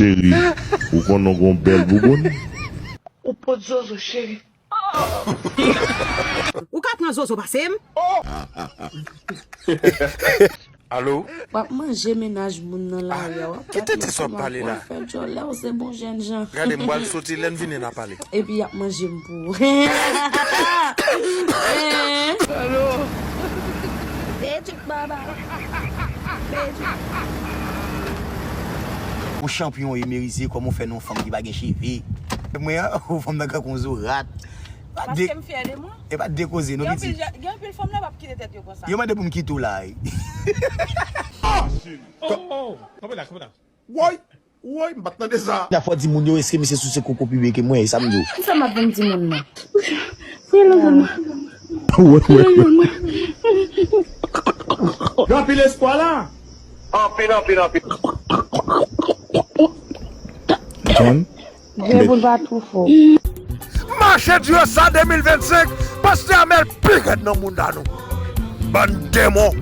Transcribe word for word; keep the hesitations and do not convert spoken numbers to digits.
Cheri, ou konnen w gon bèl bouboun? Ou pot zozo, cheri. Ou ka pran zozo pase m? Alo? W ap manje mennaj moun nan lari a, w ap Ki tenten sa w ap pale la? Fè djòlè, w se bon jèn jan. Gade, m pral soti, lè n vini n a pale. Epi y ap manje m pou ou. Baba. Ou chanpyon, e Merize, kòman w fè nan yon fanm ki pa gen cheve? Mwen an, ou fanm nan kankou yon zo rat. Paske m fyè de mwen. E pa de koze, non, Gen anpil pitit. jan- gen anpil fanm nan p ap kite tèt yo konsa. Yo mande pou m kite w la, wi. Kanpe la, kanpe la. Woy, woy, m pa t tande sa. La fò di moun yo, èske misye souse koko pi byen ke mwen, e sa m di w. Kisa m ap vin di moun nan? Fouye nan zòn mwen. Fouye nan zòn mwen. Gen anpil espwa la. Anpil, anpil, anpil. John? Dye pou l pa tou fò. Mache Diyosa de mil vennsenk, pastè Amèl pi rèd nan mounda nou. Bann demon.